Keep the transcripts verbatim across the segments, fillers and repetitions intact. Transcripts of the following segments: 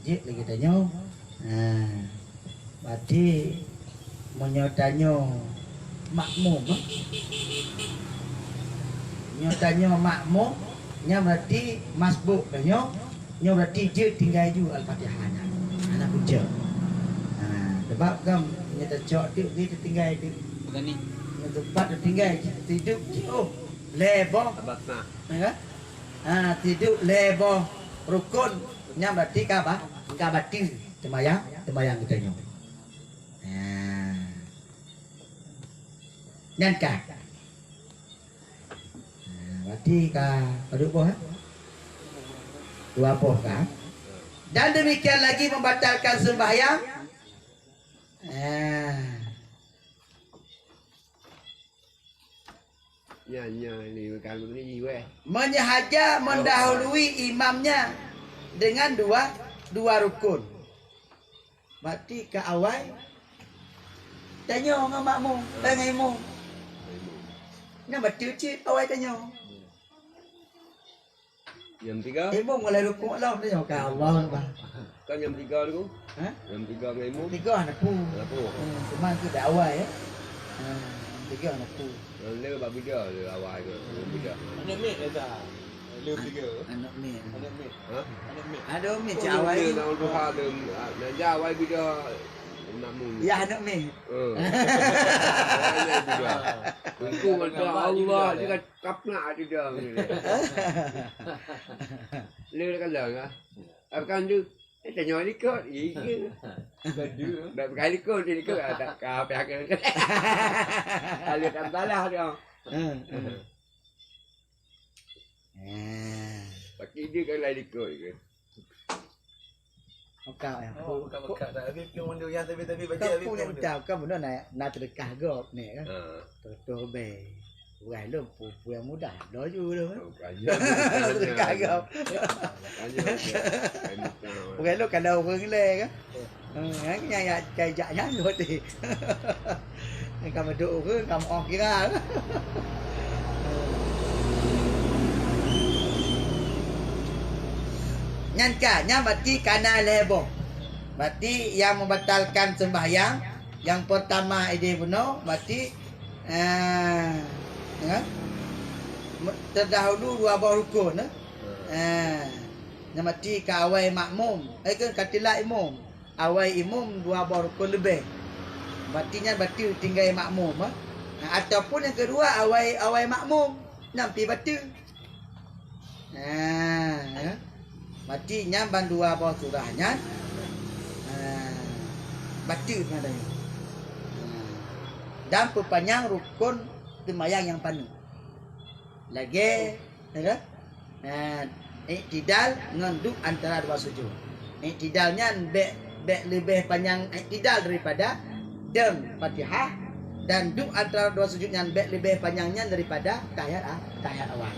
Jeuet lé geutanyoe. Ha. Berarti meunyoe tanyoe makmum, eh? Meunyoe tanyoe makmum, nyan berarti masbuk tanyoe, nyoe berarti jeuet tinggai ju Al-Fatihah nyan. Hana kucok. Ha, sebab kan meunyoe tacok teuk jih teutinggai teuk. Bukan ni. Nyoe teumpat teutinggai, sidroe jih, oh, lhèe boh. Abah, nah. Ya kan? Ha, sidroe lhèe boh rukun, nyan berarti ka ba-, ka bateue seumayang, seumayang geutanyoe. Ha. Nyan ka. Ha, berarti ka padum boh, eh? Dua boh ka. Dan demikian lagi membatalkan sembahyang. Ha. Nyan, nyan, ni, kan, ni, weh. Menyengaja mendahului imamnya dengan dua, dua rukun. Berarti ka awai tanyoe ngon makmum, eh, ngon imum. Ngon imum. Nyan bateue cit awai tanyoe. Nyang tiga? Imum mulai rukuk lom dia, ka Allah Akbar. Kan nyang tiga tu? Ha? Nyang tiga ngon imum? Tiga hana peue. Hana peue. Hmm, cuma tu dak awai, ya. Ha, nyang tiga hana peue. Nyang le bak bida le awai ke? Nyang bida. Aneuk miet dah. Le tiga. Aneuk miet. Aneuk miet. Ha? Aneuk miet. Ada miet cak awai. Nak duha le, nak ja awai bida. Nak mun. Ya, aneuk miet. Eh. Awai le bida. Engku mantong Allah juga. Kapna ati dong ni. Lé ka lôn ah. Apa kan tu? Eh, tanyoe likot. Iya. Gaduh. Dak pegai likot, dia likot. Ah, tak ka apa ke. Kalau tak salah dia. Hmm, hmm. Eh. Pakai dia kan lain likot ke. Buka, ya. Oh, buka, buka. Tapi pion mundur yang tapi, tapi bagi, tapi pion mundur. Buka, buka, buka, na, na teudeukah gob ni, kan? Ha. Toh, toh, be. Bukan lom, pu-, pu yang mudah. Laju lom, kan? Oh, bukan. Teudeukah gob. Bukan, bukan. Bukan lom, kalau orang le, kan? Ya. Hmm, kan, yang, yang, kayak jak nyan, tu. Ka meudok ureueng, ka meu'oh kira. Nyan ka, nyan berarti ka na lhèe boh. Berarti yang membatalkan sembahyang, yang pertama idéh bunoe, berarti, eh, ya kan? Me-, terdahulu dua boh rukun, eh? Eh, nyan berarti ka awai makmum, eh, ke ka teulat imum. Awai imum dua boh rukun leubeh. Berarti nyan bateue tinggai makmum, eh. Ataupun nyang keudua, awai, awai makmum, nyan pih bateue. Ha, ya. Berarti nyan ban dua boh surah nyan, ha, bateue nyan. Ha. Dan peupanyang rukun seumayang nyang paneuk. Lagèe, ya kan? Eh, iktidal ngon duek antara dua sujud. Iktidal nyan bèk, bèk leubeh panyang iktidal daripada dong Fatihah, dan duek antara dua sujud nyan bèk leubeh panyang nyan daripada tahiyat a-, tahiyat awal.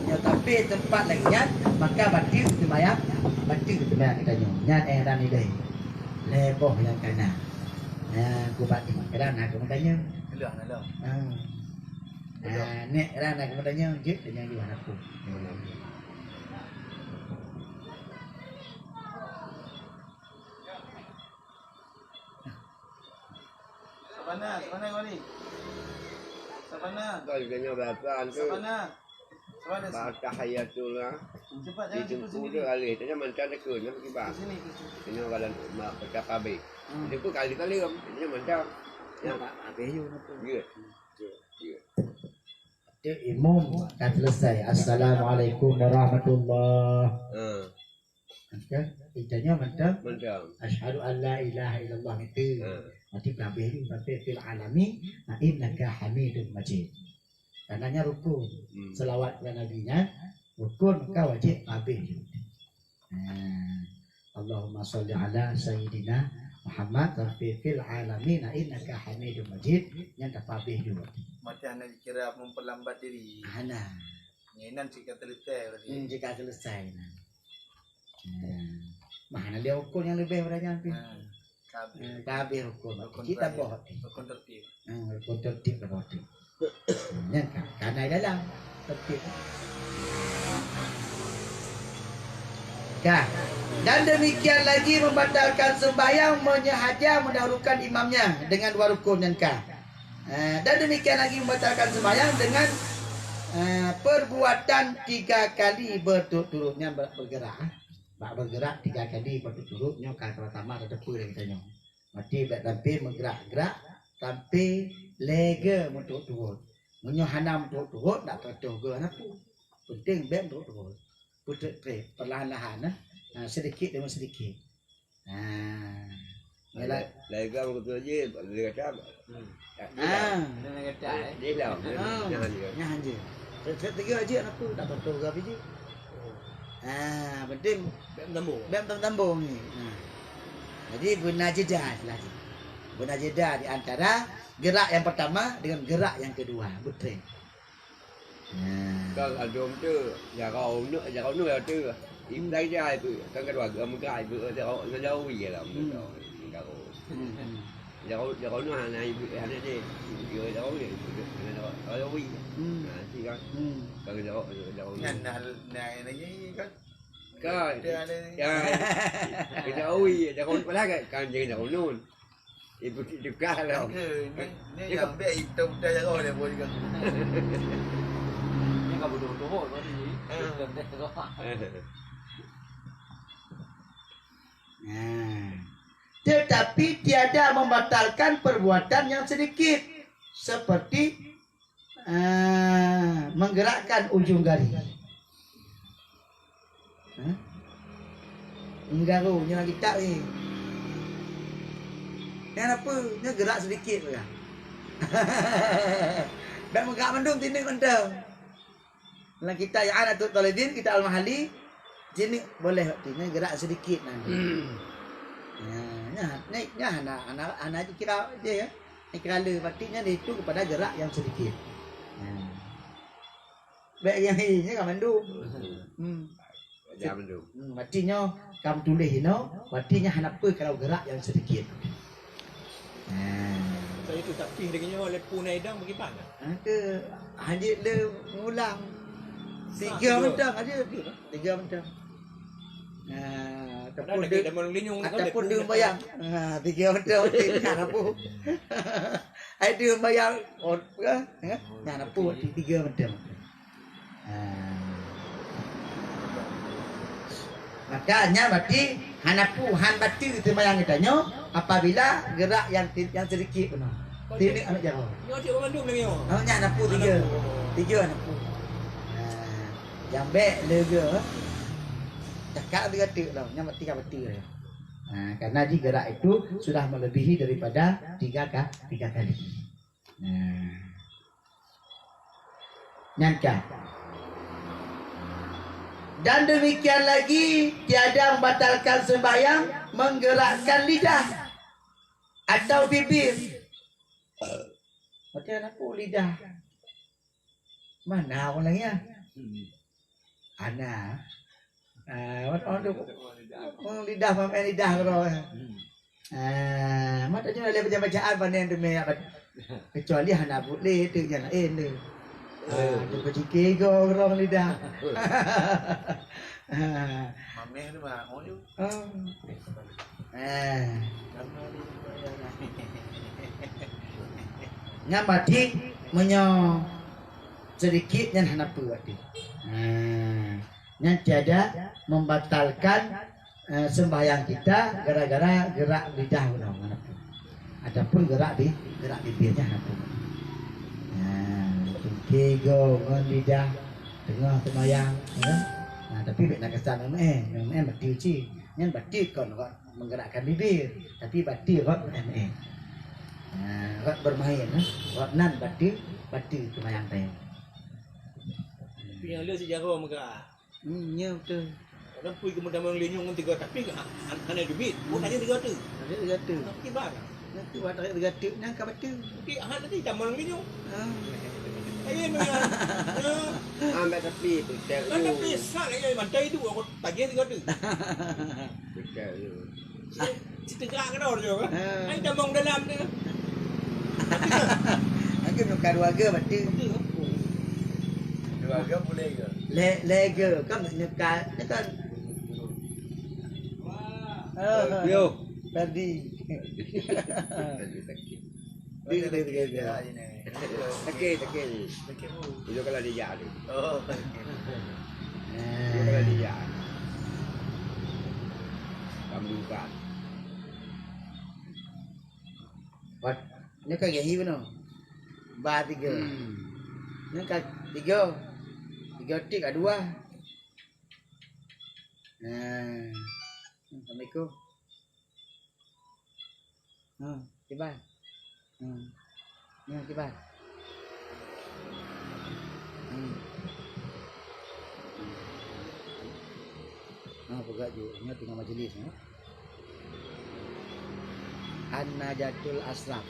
Nyoe tapi teumpat lagèe nyan, maka bateue seumayang, bateue seumayang geutanyoe. Nyan eh dan idai. Lhèe boh nyang ka na. Nyan kubat iman kadang na keumeutanyong. Lheuh, na lheuh. Ha. Ah, nek ran aku bertanya, jeuet tanya juga aku. Sabana, sabana kau ni. Sabana. Kau juga nyoba apa tu? Sabana. Sabana. Ba tahiyatul lah. Cepat, jangan situ sendiri. Dia alih, tanya mantan aku, nak pergi bang. Ke sini, ke sini. Tanya orang ma-, pecah pabrik. Hmm. Dia pun kali-kali, tanya mantan. Ya, Pak, habis you nak tu. Ya. Ya. Ya. Teuk imum ka selesai. Assalamualaikum warahmatullah. Ha. Kan? Itanya mantap. Mantap. Asyhadu an la ilaha illallah itu. Ha. Mati pelabeh tu sampai fil alamin, na innaka hamidum majid. Karenanya rukun. Hmm. Selawat kepada Nabi nya rukun, maka wajib pelabeh tu. Ah, Allahumma shalli ala sayyidina Muhammad sampai fil alamin innaka Hamidum Majid, nyan tapabeh dulu. Macam hana dikira memperlambat diri. Hana. Nyenan cika selesai berarti. Hmm, cika selesai nah. Hmm. Mana dia rukun yang lebih pada nyan pi? Hmm. Kabeh. Hmm, kabeh rukun. Rukun kita terakhir. Boh. Rukun tertib. Hmm, rukun tertib ka boh tu. Nyan ka, ka na dalam. Tertib. Ka. Dan demikian lagi membatalkan sembahyang menyengaja mendahulukan imamnya dengan dua rukun nyan ka. Eh, dan demikian lagi membatalkan sembahyang dengan, eh, perbuatan tiga kali berturut-turut. Nyan ber-, bergerak, eh. Bak bergerak tiga kali berturut-turut, nyoe ka pertama teupeue lé geutanyoe. Maté bak tampé meugerak-gerak, tampé lhèe geu meuturot-turot. Meunyoe hana meuturot-turot, dak teutoh geu hana peue. Penting bèk meuturot-turot. Peutrép-trép, perlahan-lahan, eh. Ha, sedikit demi sedikit. Ha. Yalah. Lhèe geu meuturot jih, lhèe geu. Hmm. Ah. Dia dah. Ah. Nyan je. Trép-trép tiga aja hana peue, dak teutoh geu jih. Ah, penting bèk meutambong. Bèk meutambong ni. Ha. Jadi, beuna jeda istilah jih. Beuna jeda di antara gerak yang pertama dengan gerak yang kedua. Beutôi. Ha. Kan adum tu, jaroe uneuk, jaroe uneuk tu. Ibu dah jai tu, kan kedua gerak meugerak, ibu jaroe, jaroe wi lah, Hmm. jaroe. Hmm, hmm. Jaroe, jaroe nyoe hana ibu, hana deh. Ibu jaroe nyoe, ibu jaroe, jaroe wi. Hmm. Ha, si kan. Hmm. Kalau jaroe, jaroe nyoe. Nyan, nah, nah, nah, ni kan. Kan. Dia ada ni. Ya. Jaroe wi, jaroe padahal kan, kan jadi jaroe nun. Ibu tukar lah. Ke, ni, ni Dia yang bek itu buta jaroe dia boleh kan. Ni kan bodoh-bodoh tadi. Ha. Bukan teh roh. Nah, tetapi tiada membatalkan perbuatan yang sedikit, seperti, eh, menggerakkan ujung gari. Hah? Menggaru, nyoe lagi tak ni. Nyan apa? Nyoe gerak sedikit je. Dak meugerak mandum, tindik mantong. Lam kitab I'anatut Thalibin, kitab Al-Mahalli, sini boleh waktu ni gerak sedikit nanti. Hmm. Ya, nya, ni, nya hana, hana, hana dikira je ya. Dikira le, berarti nya dihitung kepada gerak yang sedikit. Ya. Baik yang ini kan mandum. Hmm. Baca mandum. Hmm, berarti nyoe kamu tulis inoe, berarti nyoe hana peue kalau gerak yang sedikit. Nah. Saya tu tapi dengan nyoe oleh pun idang bagaimana? Ha, ke, hanya le ngulang. Tiga Ah, tiga. mentang aja, tiga mentang. Nah, Padahal ataupun lagi dia, dah malam linyung ni kan ataupun dah dia pun bayang. Ha, tiga mentang, tiga apa? Ai dia bayang, oh, ya, ya. Nah, apa? Tiga mentang. Ha. Maka nyan berarti hana pu han bateue seumayang geutanyoe apabila gerak yang ti-, yang sedikit beuna. Sini aneuk jaroe. Nyoe cik mandum lagi nyoe. Oh, nyan hana pu tiga. Hana pu. Tiga hana pu. Ha. Nyang bèk leuga. Cakap leuga teuk lah. Nyan berarti ka bateue. Ha, karena di gerak itu sudah melebihi daripada tiga ka-, tiga kali. Nah. Nyan ka. Dan demikian lagi, tiada membatalkan sembahyang menggerakkan lidah atau bibir. Macam mana pun lidah? Mana orang lain ya? Ana. Ah, orang tu, hmm, lidah, main lidah keudroe. Hmm. Ah, mata je lé baca-bacaan pandai tu meh, kecuali hana buet lé tu nyang laén tu. Ah, tu peucike go keudroe lidah. Ah. Mameh tu mah, oh, tu. Oh. Eh. Nyan berarti meunyoe sedikit nyan hana peue berarti. Ha. Nyan tiada membatalkan, eh, sembahyang kita gara-gara gerak lidah bunoe hana peue. Ataupun gerak di, gerak bibir nyan hana peue. Ha, tungke go ngon lidah teungoh sembahyang, ya. Ha, tapi bèk na kesan meu'en, meu'en bateue cit. Nyan bateue kon rot menggerakkan bibir, tapi bateue rot meu'en. Ha, rot bermain, ha. Rot nan bateue, bateue sembahyang teuh. Tapi nyang le sijaroe meugerak. Hmm, nya betul. Kadang pui kemudian linyong ngon tiga tapi ha-, han-, hana duit. Pun hanya tiga tu. Ada tiga tu. Tapi bar. Nanti buat tarik tiga tu nang ka betul. Tapi han nanti zaman linyong. Ah. Ayo memang. Ya. Ambil tapi betul. Kan tapi sak ayo mantai tu aku tagih tiga tu. Betul tu. Cita gerak ke dah tu. Ha. Ai tamong dalam tu. Aku nak keluarga betul. Betul. Keluarga boleh ke? Le-, lega kan neka, neka. Yo. Ferdi. Dia, dia, dia, dia. Sakit, sakit. Sakit. Itu kalau dia jahat tu. Oh. Itu kalau dia jahat. Kamu bukan. Wat, ni kan gahi beuna. Ba tiga. Hmm. Ni kan tiga. Tiga tik ka dua. Nah. Assalamualaikum. Ha, kiban. Ha. Ha, kiban. Ha. Ha, peugah ju, ingat tengah majlis, ha. An-Najatul Ashraf.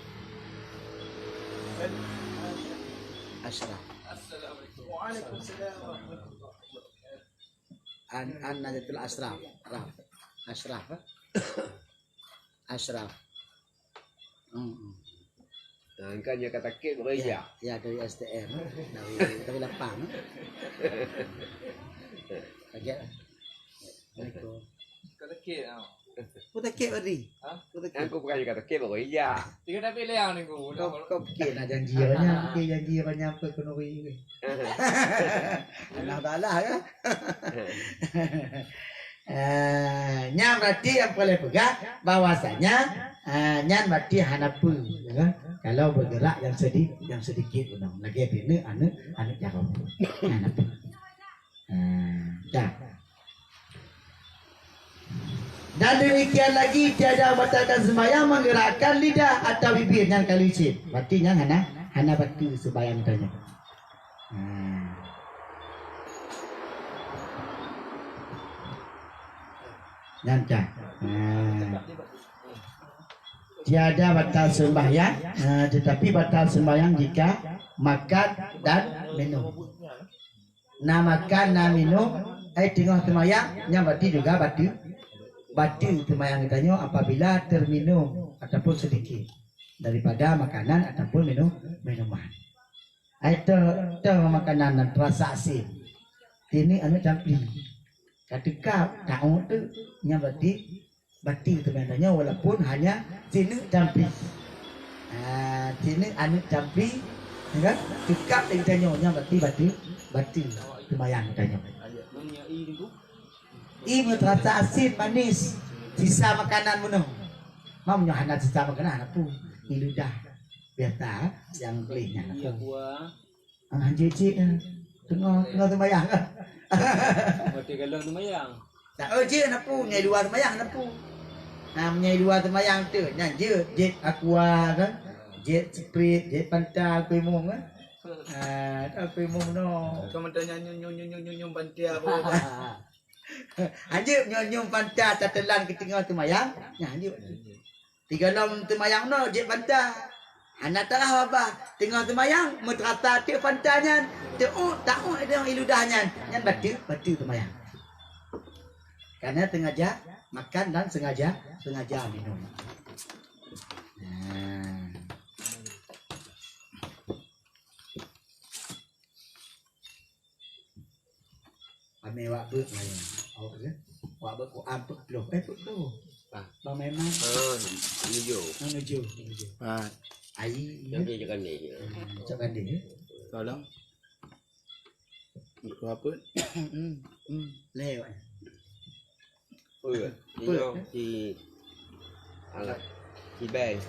Ashraf. Assalamualaikum. Waalaikumsalam warahmatullahi wabarakatuh. An, An-Najatul Ashraf. Raf. Ashraf, eh? Ashraf. Hmm, hmm. Nah, kan dia kata kek, bukan ya, ijak. Ya, dari S T M, eh? Dari, dari lapang, eh? Kaget, eh? Assalamualaikum. Kata kek, ah. Kau tak kek, Fadli? Ha? Kau tak kek? Aku bukan kata kek, bukan ijak. Tiga tapi liang ni, aku. Kau, kau fikir nak janji apa nya? Fikir janji apa nya, apa kena beri? Allah Taala, kan? Eh, nyan berarti nyang paléng peugah bahwasanya, eh, nyan berarti hana peue, ya kan? Kalau bergerak yang sedi-, yang sedikit beunong. Lagèe pineuk aneuk, aneuk jaroe. Hana peue. Eh, dah. Dan demikian lagi tiada batalkan sembahyang menggerakkan lidah atau bibir nyan kali cit. Berarti nyan hana, hana batal sembahyang tanyoe. Hmm. Nyan kan. Hmm. Tiada batal sembahyang, eh, tetapi batal sembahyang jika makan dan minum. Na makan, na minum, eh, teungoh teumayang, nyan berarti juga batal, batal teumayang geutanyoe apabila terminum ataupun sedikit daripada makanan ataupun minum, minuman. Ai teuh, teuh makanan nyan teurasa asin. Ini anu campli. Ka teuka, taôt tu, nyan berarti batal teumayang tanyoe walaupun hanya sineuk campli. Ah, sineuk aneuk campli, ya kan? Teuka lé tanyoe nyan berarti batal, batal teumayang tanyoe. Ie meuteurasa asin manis, sisa makanan meunoe. Meunyoe hana sisa makanan, hana peue. Di ludah biasa nyang gleh nyan. Iya, kuah. Ah, jeuet-jeuet, eh. Teungoh, teungoh seumayang. Berarti galon seumayang. Tak, oh, jeuet hana peue, nyang luwa seumayang hana peue. Ha, nyang luwa seumayang tu, nyan jeuet, jeuet aqua kan. Jeuet Sprite, jeuet Fanta, aku imum kan. Ah, tu aku imum no. Cuma tanya nyum, nyum, nyum, nyum, nyum, Fanta apa. Hanjeuet nyoe nyum Fanta tateulan keu teungoh teumayang, nyan hanjeuet. Tiga lom teumayang noe jeuet Fanta. Hana tarah babah, teungoh teumayang meuteurasa teuk Fanta nyan, teuôt, taôt deungon i ludah nyan, nyan batal, batal teumayang. Karena sengaja makan dan sengaja, sengaja minum. Nah. Amé wak beuet manyang. Awak tu, wak beuet Quran peuet ploh. Eh, peuet ploh. Ah. Bang Memang. Ah, menuju. Ah, menuju, menuju. Ah. Ai, ya. Jangan, jangan ni. Hmm, jangan ni, ya. Tolong. Itu apa? Hmm, hmm. Lewat. Oh, iya. Betul. Iya, si Alah, si Beng.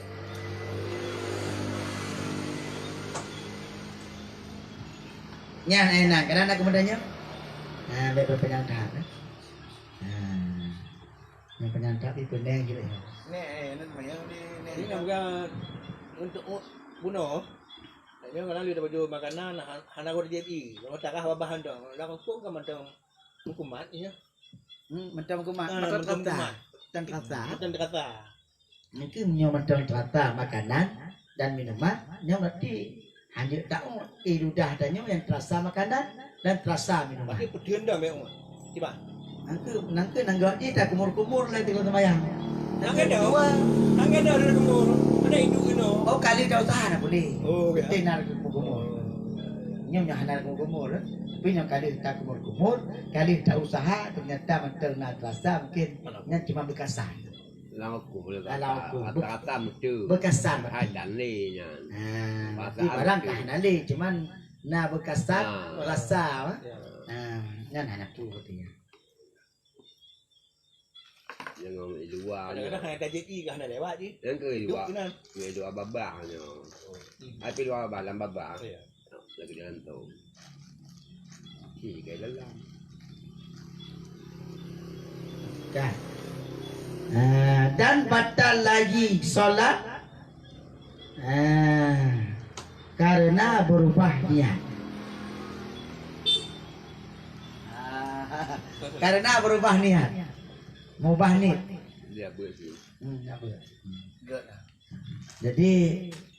Nyan, eh, nah, kadang nak kemudiannya. Nah, baik berpenyangka, eh. Nah. Yang penyangka di pening gitu ya. Nek, eh, nak mayang di, nek. Ini nak pegang untuk u-, bunuh. Nak nyoe kadang dia baju makanan, ha-, hana gor jadi. Kalau tak kah babahan dong. Dah kok kan mantong hukumat, ya. Hmm, mantong kumat, ah, mantong mantong terasa. Kumat. Mantong terasa. Mantong terasa. Mungkin nyoe mantong terasa makanan dan minuman, nyoe berarti hanjeuet taôt, eh, ludah tanyoe nyang terasa makanan dan terasa minuman. Tapi peuteuntang bae, Mat. Kiban. Nangke, nangke nanggok jih takumur-kumur lé teungoh seumayang. Nangke dah. Nangke dah ada kumur. Ada itu kena. Oh, kali dah usaha nak boleh. Oh, ya. Betul nak kumur-kumur. Oh. Nyoe nyoe hana kumur-kumur. Tapi nyoe kali takumur-kumur, kali tausaha, ternyata mantong na terasa mungkin. Mana? Nyan cuma beukasan. Dalam hukum boleh Dalam kata, hukum. Be-, rata-rata betul. Berkesan. Hai dan lé nyan. Ha, Bahasa berarti barang Arab ka tu. Hana lé, cuman na berkesan, Ha. rasa, ha? Ya. Ha, nyan hana tu katanya. Jangan di luar Kadang-kadang nyan. Hana tajak i ka hana lewat je. Yang ke di luar. Duk kena. Di luar babah nyan. Hmm. Tapi luar babah, dalam babah. Ya. Lagi dalam tu. Okey, kai dalam. Kan. Ah, dan batal lagi solat, ah, karena berubah niat. Ah, karena berubah niat. Mubah niat. Dia apa sih? Hmm, apa? Good lah. Jadi,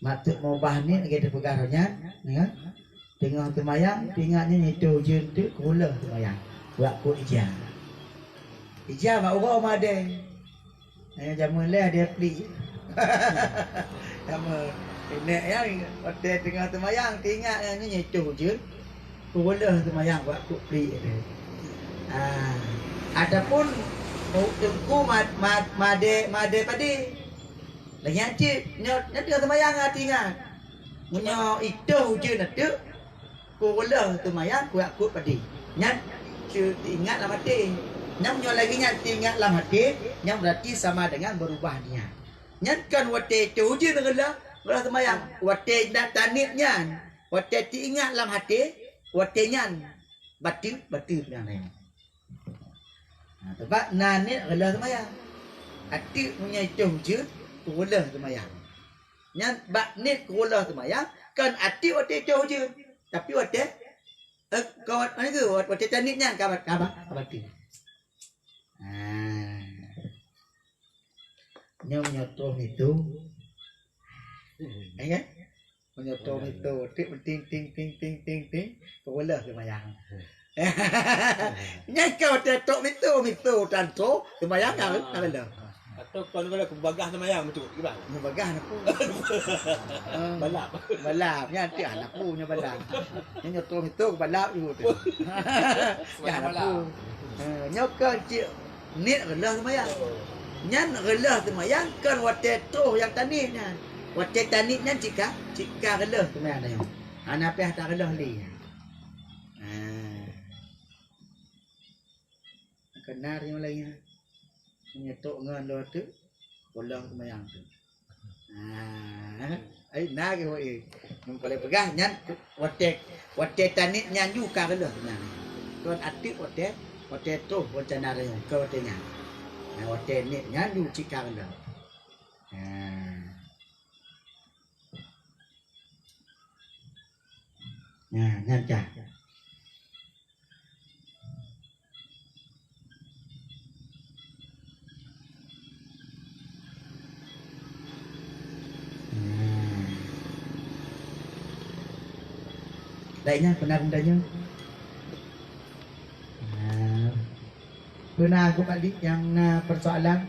maksud mubah ni lagèe teupeugah roh nyan, ya. Teungoh teumayang, teuingat nyoe nyeutôh ujeuen teuk, keureuloh teumayang. Bak kok ija. Ija bak uroe madé. Eh, jameun lé ada plik. Jameun. Inék nyan, watèe teungoh teumayang, teuingat nyoe nyeutôh ujeuen, keureuloh teumayang bak kok plik. Ah, ataupun teungku mad-, mad-, madé, madé padé. Lagèe nyan cit, nyoe, nyoe teungoh teumayang hana teuingat. Meunyoe itôh ujeuen ateueh, keureuloh teumayang, kuyak kok padé. Nyan teu-, teuingat lam até. Nyan meunyoe lagèe nyan teuingat lam até, nyan berarti sama dengan berubah niat. Nyan kon watèe itôh ujeuen reulôh, reulôh teumayang. Watèe na taniet nyan, watèe teuingat lam até, watèe nyan bateue, bateue teumayang. Ha, sabab na niet reulôh teumayang. Ateueh meunyoe itôh ujeuen, keureuloh teumayang. Nyan bak niet keureuloh teumayang, kon ateueh watèe itôh ujeuen. Tapi watèe, eh, kon wat-, watèe, watèe taniet nyan ka ba-, ka ba-, ka bateue. Ha. Nyoe meunyoe troh miseue. Eh, kan? Meunyoe troh miseue, tik ting, ting, ting, ting, ting, ting, keureuloh teumayang. Nyan ka watèe troh miseue, miseue tan troh, teumayang ka, ka keureuloh. Atau kon kalau keubagah teumayang beutôi, gimana? Keubagah na peue? Balap. Balap, nyan tik hana peue nyoe balap. Nyoe troh miseue balap ju tu. Nyan hana peue. Eh, nyoe kon cit Niet reulôh teumayang. Nyan reulôh teumayang kon watèe troh nyang taniet nyan. Watèe taniet nyan cit ka, cit ka reulôh teumayang tanyoe. Hana payah tareulôh lé nyan. Ha. Keunan nyang laén nyan. Nyeutôk ngon lôn teuk, pulang teumayang teuk. Ah, ai na ke woi. Nyang paléng peugah nyan watèe, watèe taniet nyan ju ka reulôh nyan. Kon ateueh watèe, watèe troh rencana reung ke watèe nyan. Nah, watèe niet nyan ju cit ka reulôh. Nah. Nah, nyan ka. Hmm. Laén nyan peue na geutanyoe? Nah. Peue na keumbali nyang na persoalan?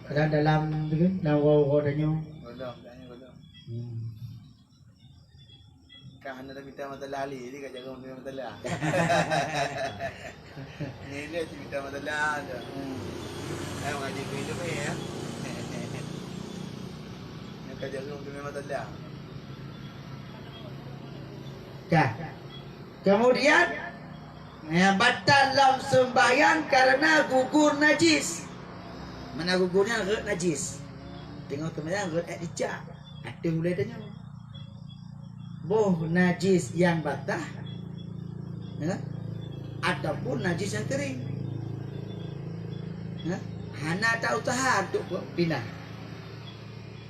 Dalam, dalam tu kan, dalam uroe-uroe tanyoe. Hmm. Ka hana tamita masalah lé, jadi ka jarang tamita masalah. Ni dia cerita masalah tu. Hmm. Eh, mengaji tu hidup ni, ya. Ni ka jarang tamita masalah. Ka. Kemudian, ya, batal lom sembahyang karena gugur najis. Mana gugur nyan rhot najis. Teungoh teumayang rhot èk cicak. Ateueh ulèe tanyoe. Boh najis nyang basah, ya, ataupun najis nyang kering. Ya, hana ta useuha untuk pinah.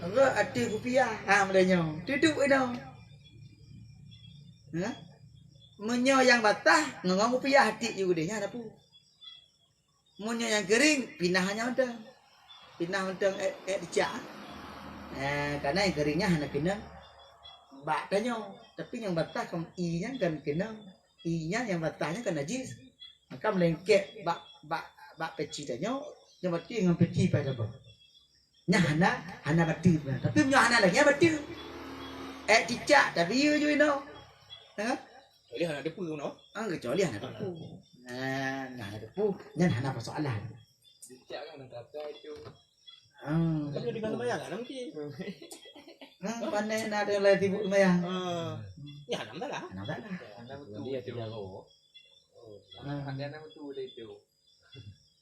Rhot ateueh kupiah, ha, meunyoe. Tutup inoe. Ya. Meunyoe nyang basah, ngon kupiah tik ju keudeh, nyan hana peue. Meunyoe nyang keuring, pinah nyan mantong. Pinah mantong èk, èk cicak. Eh, karena nyang keuring nyan hana keunong bak tanyoe. Tapi nyang basah kon ie nyan kan keunong. Ie nyan nyang basah nyan kan najis. Maka meulengket bak, bak, bak peci tanyoe, nyan berarti ngon peci paih saboh. Nyan hana, hana bateue. Tapi meunyoe hana lagèe nyan bateue. Èk cicak, tapi ie ju inoe. Ha? Kecuali hana teupeu, no? Ah, kecuali hana teupeu. Nah, hana teupeu, nyan hana persoalan. Cicak kan hana tata itu. Ah. Tapi di dalam sembahyang kan mungkin. Ah, pandai na ada yang lain sibuk sembahyang. Ah. Ya, hana masalah. Hana masalah. Hana betul. Dia tu. Ah. Hana betul dia tu.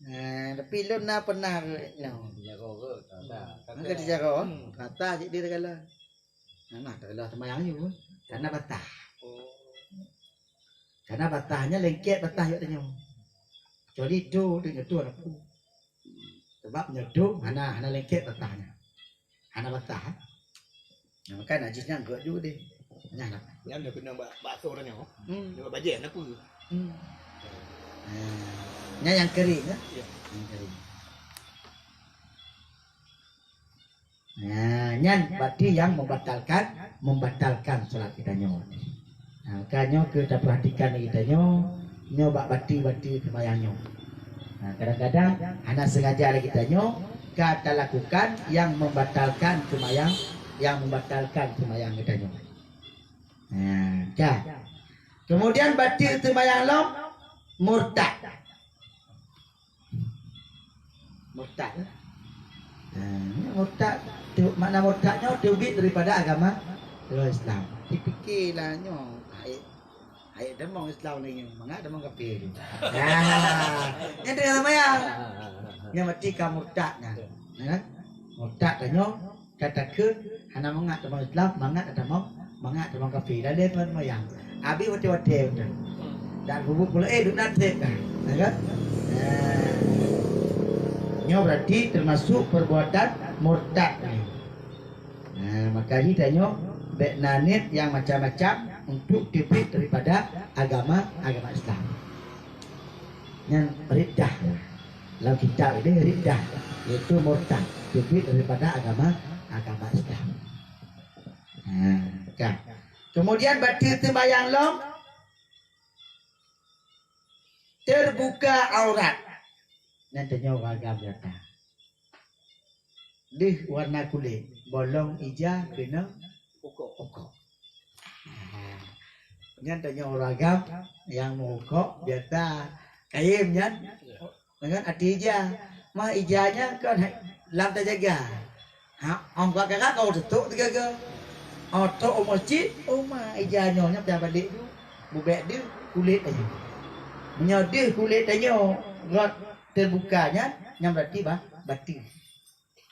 Ah, tapi lôn na pernah rot nyoe. Tijaroe ke? Rata. Angkat tijaroe. Hmm. Rata cit dia segala. Nah, nah, tak ada sembahyang je pun. Karena patah. Oh. Karena patahnya lengket patah yak tanyoe. Kecuali tu, tu nyetu aku. Sebab nyetu hana, hana lengket patahnya. Hana patah, eh? Nah, maka najis nyan gok juga deh. Nah, nah. Nyan dah kena bak, bak asoe nyoe. Hmm. Dia bak bajèe, kenapa? Hmm. Nah, nyan yang kering, eh? Ya. Yang kering. Nah, nyan berarti yang membatalkan, membatalkan salat kita nyoe. Nah, ka nyoe keu taperhatikan lé geutanyoe, nyoe bak bati-bati seumayang nyoe. Nah, kadang-kadang hana sengaja lé geutanyoe ka talakukan yang membatalkan seumayang, yang membatalkan seumayang geutanyoe. Nah, ka. Kemudian bati seumayang lom murtad. Murtad. Ha, murtad. Tu, makna murtad nyoe teubiet daripada agama, agama Islam. Dipikirlah nyoe, hai, hai damong Islam lagi, mangat damong kafé tu. Ha, nyan tengah sama ya. Nyan mati ka murtad nyan. Ya kan? Murtad tanyoe Katakan hana mangat tamong Islam, mangat tamong, mangat tamong kafé. Lalu teuma seumayang. Abi watèe-watèe beutôi. Dak gubuk pula, eh, duk na trép ka. Ya kan? Nah. Nyoe berarti termasuk perbuatan murtad ni. Nah, maka jih tanyoe bèk na niet nyang macam-macam untuk teubiet daripada agama, agama Islam. Nyan riddah. Lam kitab ini riddah, yaitu murtad, teubiet daripada agama, agama Islam. Ha, ka. Kemudian bati seumayang lom terbuka aurat. Nyan tanyoe ureueng agam nyata. Deuh warna kulét, bolong ija keunong ukok. Ukok. Ah, nyan tanyoe ureueng agam nyang meuukok biasa kayém nyan. Dengan até ija. Mah ija nyan kon hai-, lam tajaga. Ha, ong ka kara kau tutok tiga-tiga. Oh, tok umur cit, oh ma ija nyoe nyan dah balek tu. Bubek deuh kulét aja. Meunyoe deuh kulét tanyoe rot terbuka nyan, nyan berarti bah, bati.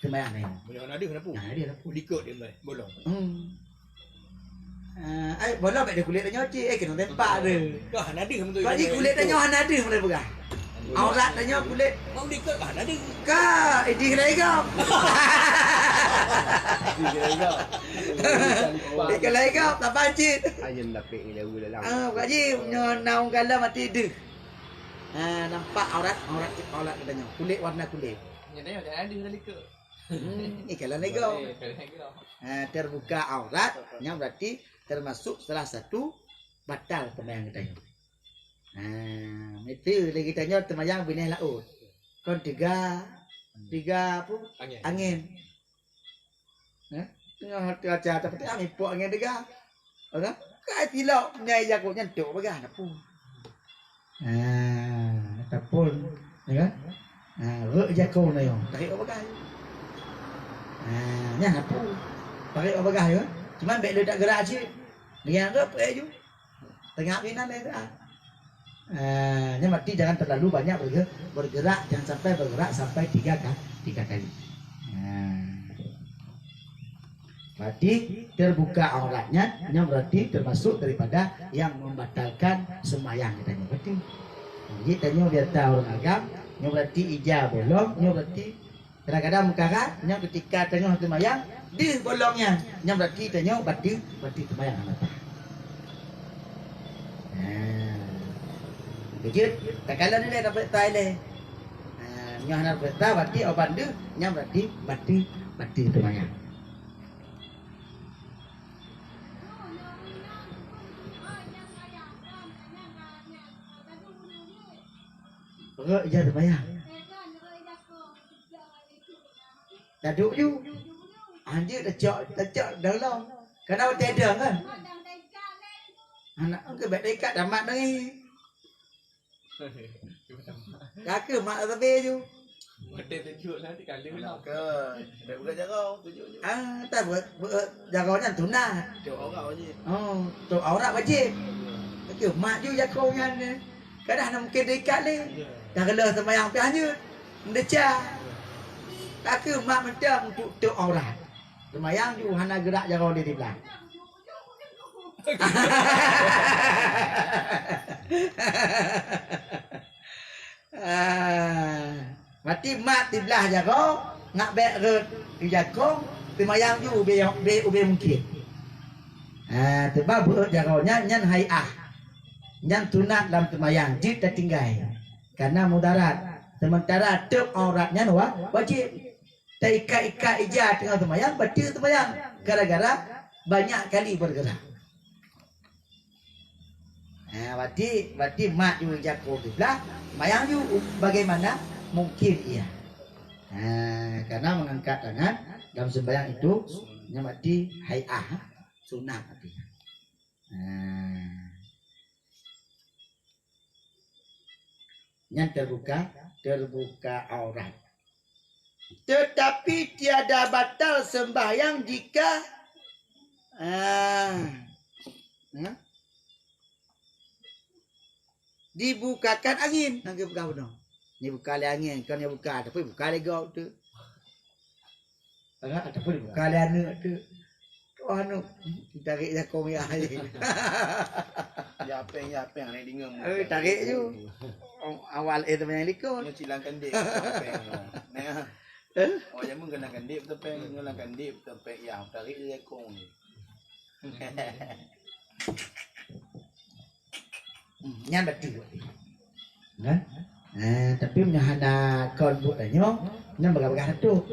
Seumayang nyoe. Meunyoe hana deuh, hana peue? Hana deuh, hana peue. Likot dia mai, bolong. Hmm. Ah, ai, bolong bèk deuh kulét tanyoe cit, eh, keuneuk tempak tu. Kah hana deuh beutôi. Bagi kulét tanyoe hana deuh, mulai peugah. Aurat tanyoe kulét. Mau likot kah hana deuh? Ka, eh, di kelai gop. Di kelai gop. Di kelai gop, tak pancit. Ayam dapik ni jauh dalam. Ah, Pak Haji, nyoe naung galam mati deuh. Ah, nampak aurat, aurat, aurat tanyoe. Kulét, warna kulét. Nyan tanyoe, jangan deuh dah likot. Hmm, eh, kalau lego. Boleh, kalau lego. Ha, terbuka aurat, nyan berarti termasuk salah satu batal seumayang geutanyoe. Ha, itu lagi geutanyoe seumayang binéh laôt. Kon tiga, tiga apa? Angin. Angin. Ha? Tengah cuaca tapi angin pok angin tiga. Orang kai tilok nyai jago nyentuk bagah na pun. Ah, ataupun, ya kan? Ah, rek jakong na yo, tarik awak bagah. Ah, nyan apa? Tarik awak bagah ya. Cuma bek le tak gerak cit. Dengan rek pek ju. Tengah binan dia gerak. Ah, nyan berarti jangan terlalu banyak berge-, bergerak, jangan sampai bergerak sampai tiga ka-, tiga kali. Ah. Berarti terbuka auratnya, nyan berarti termasuk daripada yang membatalkan sembahyang kita ni. Berarti, jadi tanyoe biasa ureueng agam, nyoe berarti ija bolong, nyoe berarti kadang-kadang meukarat, nyoe ketika tanyoe sembahyang, deuh bolong nyan, nyan berarti tanyoe bati, bati sembahyang hana sah. Nah. Begitu, tak kala ni dah dapat tai leh. Ha, nyoe hana peurintah, berarti oban deuh, nyan berarti bati, bati seumayang. Rot ija seumayang. Taduek ju. Anjeuet tacok, tacok dalam. Kana watèe dong kan? Anak engke bèk taikat tamat lagi. Ka keuh mak sabe ju. Betul tunjuk lah, dikali lah. Ke, dah buka jaga, tunjuk je. Ah, tak buat, buat jaga nyan sunat. Tengok orang wajib. Oh, tu aurat wajib. Okey, mak ju jakong nyan ni. Kadang hana mungkin diikat lé. Dah reuloh seumayang pih hanyut. Meudeca. Takeu mak mantong untuk tutup aurat. Seumayang ju hana geurak jaroe lé diblah. Ah, mati mak siblah jaroe, ngak bèk rhot di jakong, seumayang ju ubé, ubé, ubé mungkin. Ah, sebab beuet jaroe nyan, nyan hai'ah. Nyan sunat lam seumayang, jeuet tatinggai. Karena mudarat. Sementara tutup aurat nyan wa-, wajib. Taikat-ikat ija teungoh seumayang, bateue seumayang. Gara-gara banyak kali bergerak. Ha, berarti, berarti mak ju jakong siblah, seumayang ju bagaimana mungkin ia. Ha, karena mengangkat tangan dalam sembahyang itu, nyan berarti hai'ah, sunat berarti. Ha. Nyan terbuka, terbuka aurat. Tetapi tiada batal sembahyang jika, ah, ha? Dibukakan angin. Nang geupeugah bunoe. Dibuka lé angin, kon dibuka, tapi buka lé gob tu. Agak, ataupun dibuka lé aneuk tu. Oh, aneuk, tarék jakong ya. Ya, péng, ya, péng, aneuk dingem. Eh, tarék ju. Oh, awal, eh, teman yang likot. Nyoe cilang kandek, péng. Nah. Eh? Oh, jameun keunan kandek, beutôi péng, nyoe lam kandek, beutôi péng, ya, tarék je jakong. Hmm, nyan bateue. Kan? Eh, tapi meunyoe hana kon buet tanyoe, nyan bagah-bagah ratok.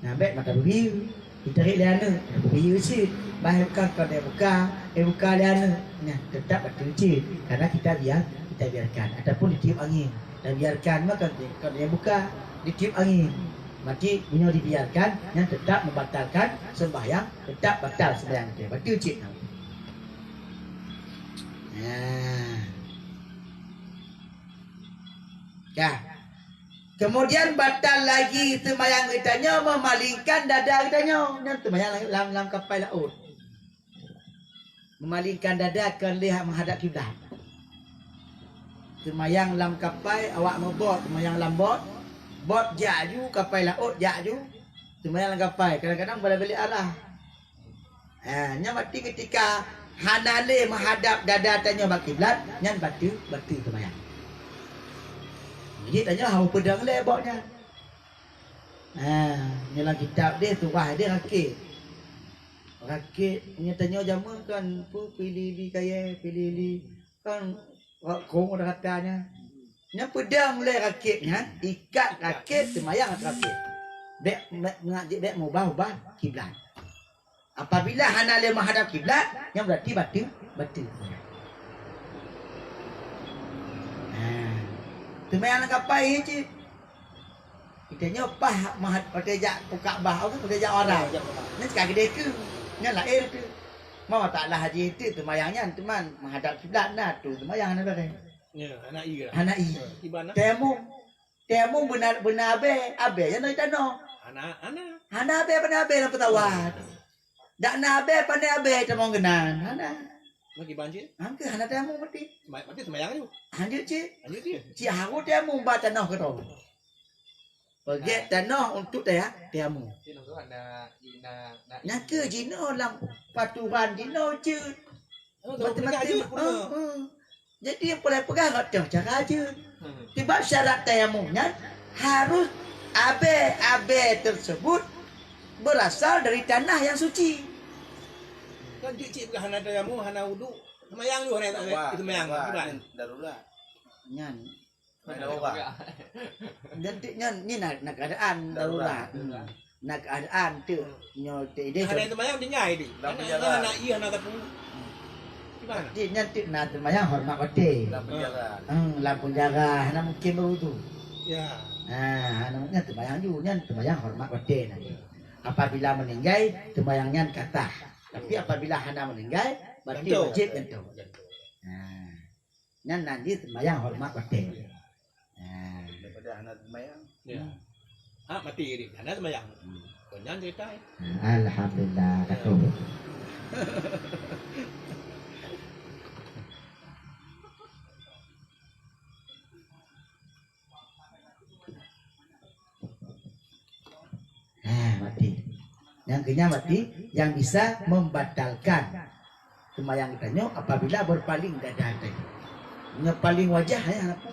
Nah, bèk mata bubiri. Ditarék lé aneuk, bubiri cit. Bah buka kon dia buka, eh buka lé aneuk. Nyan tetap bateue cit. Karena kita biar, kita biarkan. Ataupun ditiup angin. Dan biarkan mah kon, kon dia buka, ditiup angin. Berarti meunyoe dibiarkan, nyan tetap membatalkan sembahyang, tetap batal sembahyang. Bateue cit. Nah. Ka. Kemudian batal lagi seumayang geutanyoe memalingkan dada geutanyoe. Nyan seumayang lam, lam kapai laôt. Memalingkan dada kon lé menghadap kiblat. Seumayang lam kapai awak meubot, seumayang lam bot. Bot jak ju, kapai laôt jak ju. Seumayang lam kapai, kadang-kadang bala balik arah. Ha, nyan berarti ketika hana lé menghadap dada tanyoe bak kiblat, nyan bateue, bateue seumayang. Jadi tanyoe harôh peudong lé bot nyan. Ha, nyoe lam kitab deh, tuwah deh rakét. Rakét, nyoe tanyoe jameun kan, peue, pilih-pilih kayèe, pilih-pilih kan, kong rata nyan. Nyan peudong lé rakét nyan, ikat rakét, seumayang ateueh rakét. Bèk, bèk, bèk mengubah-ubah kiblat. Apabila hana lé menghadap kiblat, nyan berarti bateue, bateue. Ha. Seumayang lam kapai cit. Kita nyoe paih mahat watèe jak u Ka'bah, watèe jak Arafah. Nyan cit ka geudeh keu. Nyan laén tu. Mama taklah haji itu seumayang nyan, teuma menghadap kiblat na tu seumayang hana bareh. Ya, hana iya. Hana iya. Kiban na? Tayamum. Tayamum beuna, beuna abèe, abèe nyan dari tanoh. Hana, hana. Hana abèe, beuna abèe lam peusawat. Dak na abèe, pandai abèe tamong keunan. Hana. Bagi banjir? Hangke hana tayamum mati. Sema-, mati sembahyang ju. Hanjeuet cit. Hanjeuet cit. Cit harôh tayamum ba tanoh keudroe. Peugèt tanoh untuk taya-, tayamum. Cit langsung na, na, na. Nyang keu jinoe lam paturan jinoe cit. Oh, macam-macam. Jinoe. Ha, ha. Jadi, nyang peureulèe peugah rot teuh cara jeuet. Hmm. Sebab syarat tayamum nyan harus abèe-abèe tersebut berasal dari tanah yang suci. Kan cit-cit peugah hana tayamum, hana wudu, seumayang ju hana, seumayang, darurat. Darurat. Nyan. Darurat. Jadi nyan, ni na, na keadaan darurat. Darurat. Hmm. Na keadaan tu, nyoe tu idéh. Hana seumayang tinggai tu. Dalam penjara. Hana, hana, iya, hana sapeue. Gimana? Jadi nyan tu na seumayang hormat watèe. Dalam penjara. Hmm, lam penjara, hana mungkin berwudu. Ya. Ha, hana mungkin seumayang ju, nyan seumayang hormat watèe nyan. Apabila meninggai, seumayang nyan ka sah. Tapi apabila hana meninggai, berarti wajib gantoe. Gantoe. Ha. Nyan nan jih seumayang hormat watèe. Ha. Daripada hana seumayang. Ya. Hmm. Ah, mati dia. Hana sembahyang. Hmm. Kon nyan cerita. Alhamdulillah, takut. Ha, berarti. Nyang keunyan berarti nyang bisa membatalkan sembahyang geutanyoe apabila berpaling dada geutanyoe. Nyoe paling wajah, ya, apa?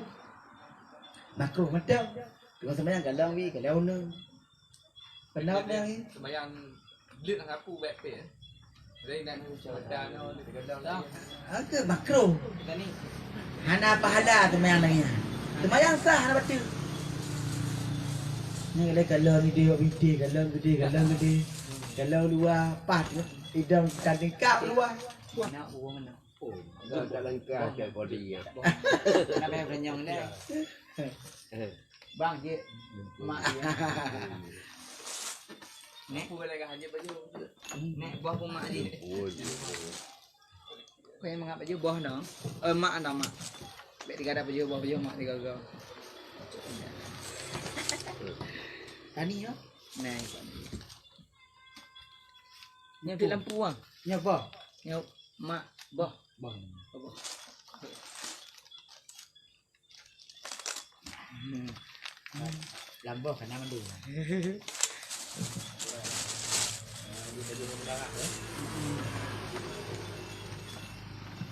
Makruh mantong. Teuma sembahyang galeng wi, galeng uneung. Pernah nyang sembahyang jeuet sapu bak pih, eh. Dari nan mata nyoe, di galeng. Hangke makruh. Hana pahala sembahyang lagèe nyan. Sembahyang sah hana bateue. Ni lé galeng gede, binti galeng gede, galeng gede. Galeng luwa, paih idong tanding kap luwa. Nak ureueng mana? Oh, galeng kap, kap bodi, ya. Nak payah berenyong deh. Bang, cik. Mak. Nek. Nek, boh pun mak cik. Oh, iya. Kau yang mengapa je boh dong? Eh, mak dong, mak. Bek tiga ada baju, boh baju mak tiga go. Tani, ya? Nah, ini. Ini lampu, ah. Ini apa? Ini mak, boh. Boh. Boh. Hmm. Lam boh kana mandum.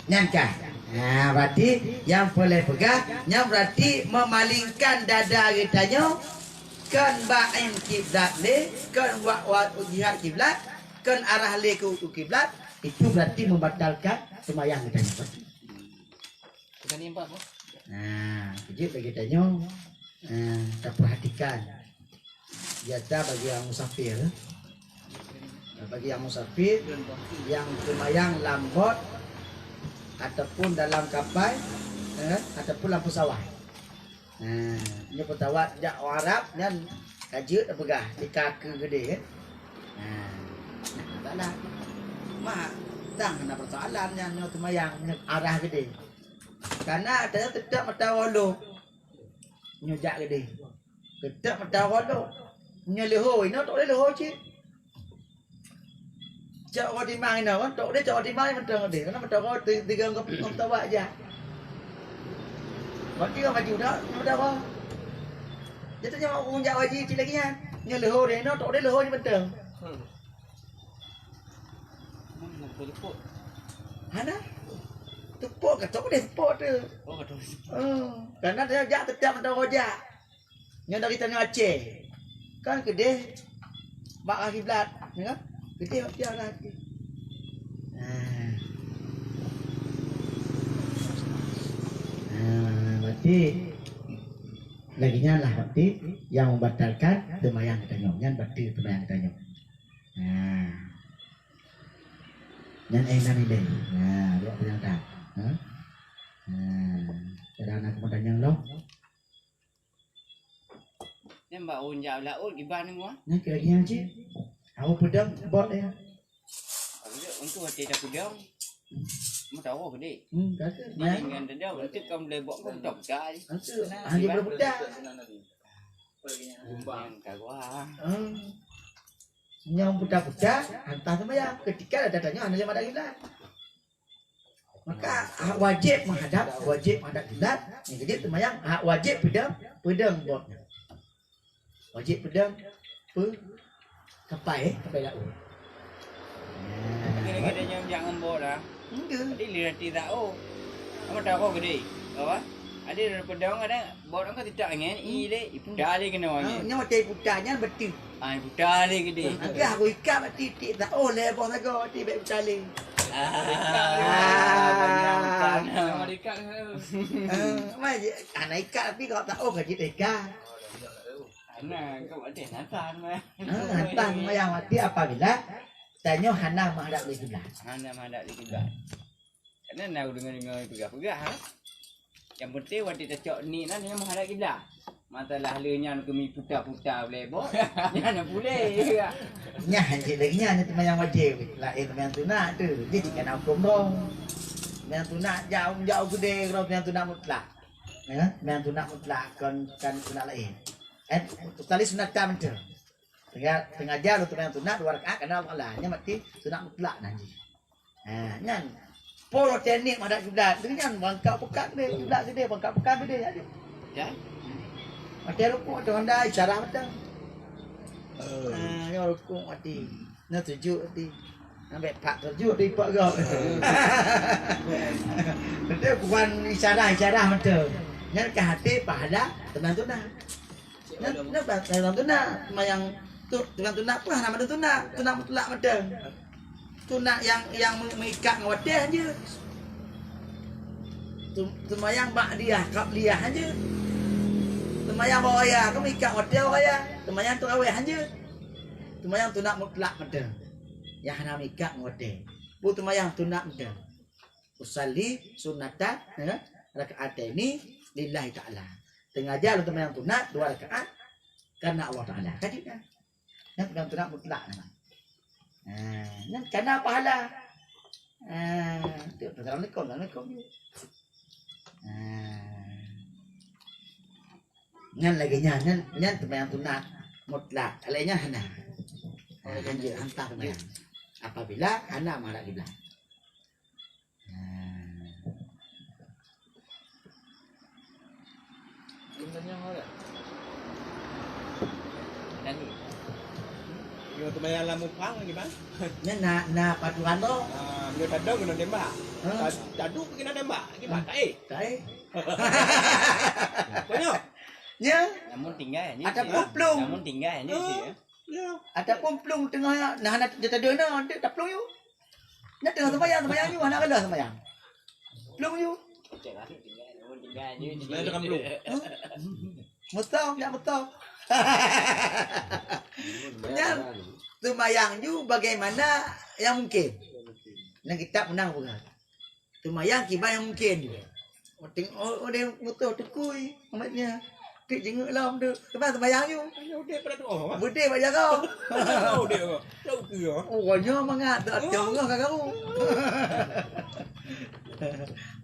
Nyan kan. Nah, berarti nyang peureulèe peugah, nyan berarti memalingkan dada geutanyoe kon bak kiblat lé, kon bak, bak jihat kiblat, kon arah lé keu, keu kiblat, itu berarti membatalkan sembahyang geutanyoe. Bukan ni empat, Bos. Nah, kejut lagi tanyoe. Nah, taperhatikan. Biasa bagi yang musafir. Bagi yang musafir, yang sembahyang lam bot ataupun dalam kapai, eh, ataupun lam pesawat. Nah, nyoe pesawat jak Arab nyan ka jeuet peugah di kaki gede, kan? Nah, nah, tak lah. Mak, tang na persoalan nyan nyoe sembahyang nyoe arah gede. Karena ada tetap mata wolo. Nyoe jak gede. Tetap mata wolo. Nyoe leho, ino tak boleh leho cit. Cok roti mang ino kan, tok deh cok roti mang mantong deh. Karena mantong roti tiga ngop ngop tawak aja. Berarti orang maju dah, mantong. Jadi nyoe aku jak waji cit lagi kan. Nyoe leho deh, ino tok deh leho ni mantong. Hmm. Mana nak tepuk? Hana? Tepuk ke tok deh tepuk tu. Oh, ka tok. Oh, karena dia jak tetap mantong rojak. Nyoe dari tanyoe Aceh. Kan keudeh bak arah kiblat, ya kan? Keudeh bak arah kiblat. Ah. Ah, berarti lagi nyan lah berarti yang membatalkan sembahyang geutanyoe. Nyan berarti sembahyang geutanyoe. Ah. Nyan eh nan ilèe. Nah, dua penyangka. Ha? Nah, ada anak pematang nyang loh. Nyan bak ureueng jak laôt kiban nyoe. Nyan kira-kira cit. Awak pedang bot ya. Untuk hati tak pedang. Mau tahu ke dek? Hmm, kata. Dia dengan dendam untuk kamu boleh buat kau tak pedang. Kata hanya boleh pedang. Yang kagua. Hmm. Nyang puta-puta, hantar sembahyang. Ketika ada tanya, hana lima dah kiblat. Maka hak wajib menghadap, wajib menghadap kiblat. Yang kejut sembahyang, hak wajib pedang, pedang bot. Wajib pedang, pe, kapai, eh, kapai laut. Kira-kira nyang jak ngon bot dah. Enggak. Jadi lirati tak oh. Kamu tahu kau gede, apa? Ada pedang ada bot kan tidak angin, i le, iputa le kena angin. Nyawa tai puta nyan betul. Ah, iputa le gede. Agak aku ikat mati tik tak oh le bot saga mati baik puta le. Ah, bayangkan. Nama dekat. Eh, mai je, anak ikat tapi kau tak oh gaji teka. Anak kau ada nantang mah. Ah, nantang mah yang mati apabila tanyoe hana menghadap le kiblat. Hana menghadap le kiblat. Karena nak dengar-dengar peugah-peugah, ha? Yang penting waktu tacok ni nan yang menghadap kiblat. Masalah le nyan kami puta-puta boleh bot. Nyan nak pulih. Nyan je lagi nyan teuma yang wajib. Lain teuma yang sunat tu. Dia jika nak hukum dong. Yang sunat jauh-jauh gede kalau yang sunat mutlak. Ya, yang sunat mutlak kan kan sunat lain. Eh, usalli sunnata mantong. Teunga-, teungaja lôn teumanyong sunat dua rakaat karena Allah Taala. Nyan berarti sunat mutlak nan jih. Ha, nyan. Pol teknik menghadap kiblat. Dengan bangkak pekat deh, kiblat gede, bangkak pekat gede jadi. Ya. Mati rukuk tu anda isyarah betul. Ha, nyoe rukuk mati. Nyoe sujud mati. Sampai pak sujud di pak gop. Betul bukan isyarah-isyarah betul. Nyan ka hati pahala teman-teman. Nyan, nyan bang, bang sunat. Seumayang tu, tukang sunat pun hana mandum sunat. Sunat mutlak mantong. Sunat nyang, nyang meu-, meuikat ngon watèe han jeuet. Seu-, seumayang ba'diyah, qabliyah han jeuet. Seumayang bak raya, kan meuikat watèe bak raya. Seumayang tarawih han jeuet. Seumayang sunat mutlak mantong. Nyang hana meuikat ngon watèe. Peue seumayang sunat mantong. Usalli sunnata, ya, raka'ataini lillahi ta'ala. Teungaja lôn seumayang sunat dua rakaat karena Allah Taala. Ka jeuet nyan. Nyan bukan sunat mutlak nyan. Ha, nyan kana pahala. Ha, tu, assalamualaikum, assalamualaikum. Ha. Nyan lagèe nyan, nyan, nyan seumayang sunat mutlak. Lagèe nyan hana. Ha, han jeuet, han sah seumayang. Apabila hana menghadap kiblat. Nyoe teumanyong lam mupang lagi, Bang. Nyan na, na paturan tu. Ah, meunyoe tadong keunan tembak. Ha? Ta-, taduk keunan tembak. Lagi, Bang. Ha? Taéh. Taéh. Apa nyoe? Ya. Namun tinggai ni. Ataupun plueng. Namun tinggai ni. Ha? Ya. Ataupun plueng teungoh na, na, na, tadong na, taplueng yue. Nyan teungoh seumayang, seumayang nyoe hana reuloh seumayang. Plueng yue. Seumayang teungoh plueng. Huh? Meusom, jak meusom. Nyan seumayang yue bagaimana yang mungkin. Nang kitab meunang peugah. Seumayang kiban yang mungkin. Tengok, oh, oh, dia motor tukui, amatnya. Tik jenguk lom tu. Teuma seumayang yue. Hanya udép pada tu, oh. Beudé bak jaroe. Udép, oh. Tak ukui, oh. Oh, nyoe mangat, tak tengok ka karu.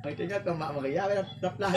Mai tengok ke mak Maria, dah, dah pelah.